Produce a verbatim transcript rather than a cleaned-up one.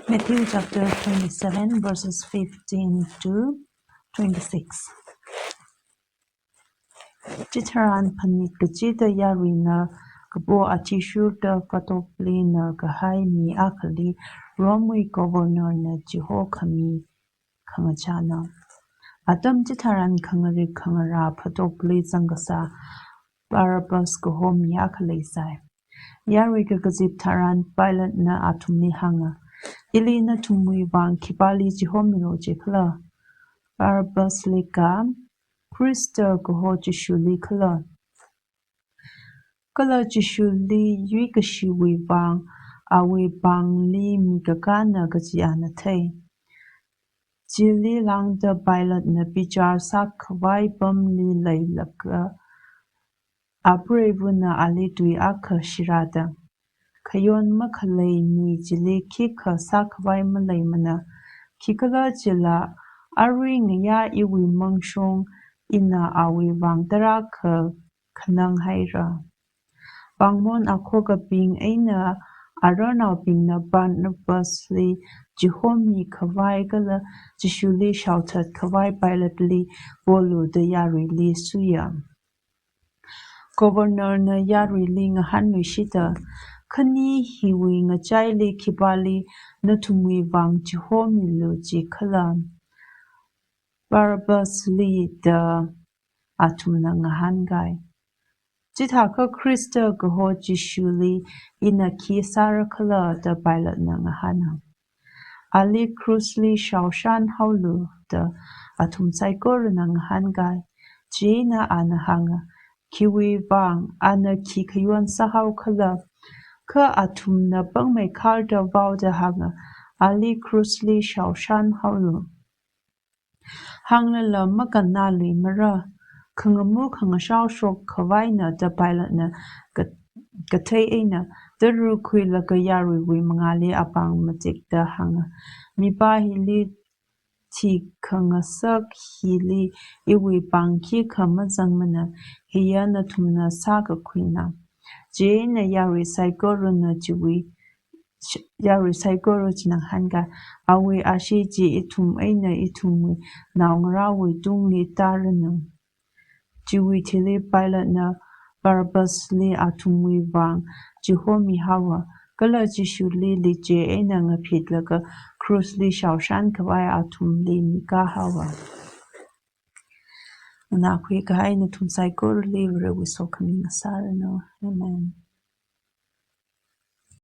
Matthew chapter twenty-seven, verses fifteen to twenty-six. Chitharan phanit kachida yaruina kapo athishurda phatopli nākahai mi akhali Rome wui governor na chihokhami khangachāna. Atam chitharan khangarik khangarā phatopli zangkasā Barabbas kaho mi akha leisai. Yarui kakazip tharan Pilate na athumli hānga, "Ili nathumwui vang khipāli chihomilu jikhala? Barabbas li ka, Khrista kaho Jishuli khala?" Kala Jishuli yuikashiwui vang awui pāngli mi kakana kaji ana thei. Chili lāngda Pilate na bichar sākhavai pamli leilaga, apreivana ali tui akha shirāda, "Khayon makhalei mi chili khikha sākhavai maleimana, khikhalajila arui ngayā iwui mangshong ina awui vang tarākha khanang haira." Pāngmon akhokabing eina ararnaobingna Barabbas li chihomi khavai kala Jishuli shaothat khavai Pilate li polu da yaruili suiya. Governor na yaruili ngahānluishida, "Khani hiwui ngachaili khipāli nathumwui vang chihomilu jikhala?" "Barabbas li," da athumna ngahānkai. "Chithākha Khrista kaho Jishuli ina khi sāra khala?" da Pilate na ngahāna. "Ali krushli shaoshan haolu," da athum saikorana ngahānkai. Chieina ana hānga, "Khiwui vang ana khi khayon sāhao khala?" Kha athumna pangmeikharda vaoda hānga, "Ali krushli shaoshan haolu. Hānglala makannāluimara, khangamu khangashao shok khavaina," da Pilate na ka-, kathei eina tara khuilaga yaruiwui mangāli apāng matikda hānga, "Mipā hili thikhangasak hili iwui pāng khikha mazangmana, hiya nathumna sākakhuina." Chieina yarui saikorana chiwui, yarui saikora china ngahānkai, "Awui ashee chi ithum eina ithumwui naongarāwui tungli tāranu." Chiwui thili Pilate na Barabbas li athumwui vang chihomi haowa, kala Jishuli liche eina ngaphitlaga krushli shaoshan khavai athumli mikā haowa. Nganākhui kahai nathum saikorali Varewui sokhami ngasāranu. Amen.